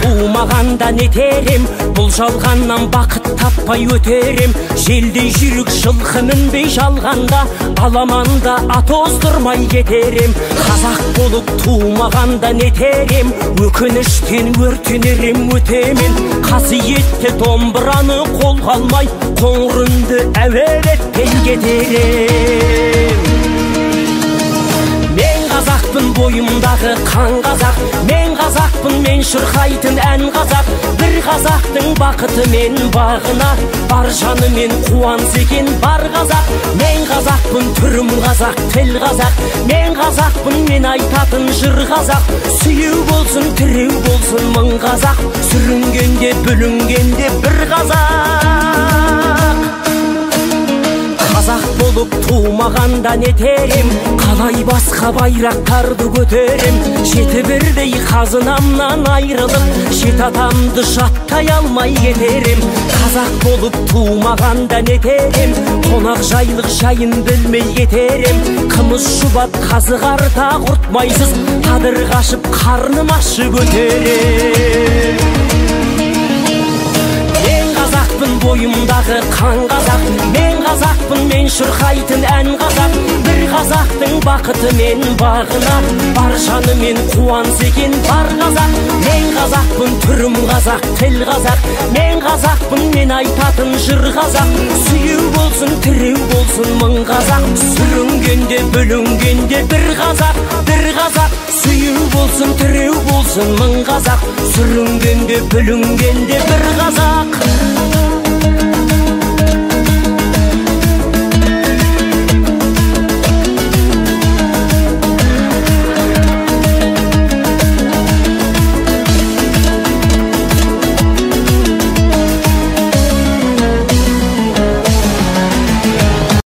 Тумағанда нетерем, бұл жалғаннан бақыт таппай өтерем. Желдей жүйрік жылқы мінбей жалғанда, аламанда ат оздырмай кетерем. Қазақ болып тумағанда нетерем, өкініштен өртенерем өтемен. Қасиетті домбыраны қолға алмай, қоңыр үнді әуелетпей кетерем. Мен қазақпын, бойымдағы қан қазақ, мен қазақпын, мен шырқайтын ән қазақ. Бір қазақтың бақыты мен бағына, бар жанымен қуанса екен бар қазақ. Мен қазақпын, түрім қазақ, тіл қазақ, мен қазақпын, мен айтатын жыр қазақ. Сүйеу болсын, тіреу болсын мың қазақ, сүрінгенде, бүлінгенде бір қазақ. Қазақ болып тумағанда нетерем, қалай басқа байрақтарды көтерем. Жеті бірдей қазынамнан айрылып, жеті атамды жаттай алмай кетерем. Қазақ болып тумағанда нетерем, қонақ жайлық жайын білмей кетерем. Қымыз шұбат қазы қарта құртмайсыз, қадір қашып қарным ашып өтерем. Мен қазақпын, бойымдағы қан қазақ, мен қазақпын, мен шырқайтын ән қазақ. Бір қазақтың бақыты мен бағына, бар жанымен қуанса екен бар қазақ. Мен қазақпын, түрім қазақ, тіл қазақ, мен қазақпын, мен айтатын жыр қазақ. Сүйеу болсын, тіреу болсын мың қазақ, сүрінгенде, бүлінгенде бір қазақ, бір қазақ. Сүйеу болсын, тіреу болсын мың қазақ, сүрінгенде, бүлінгенде бір қазақ.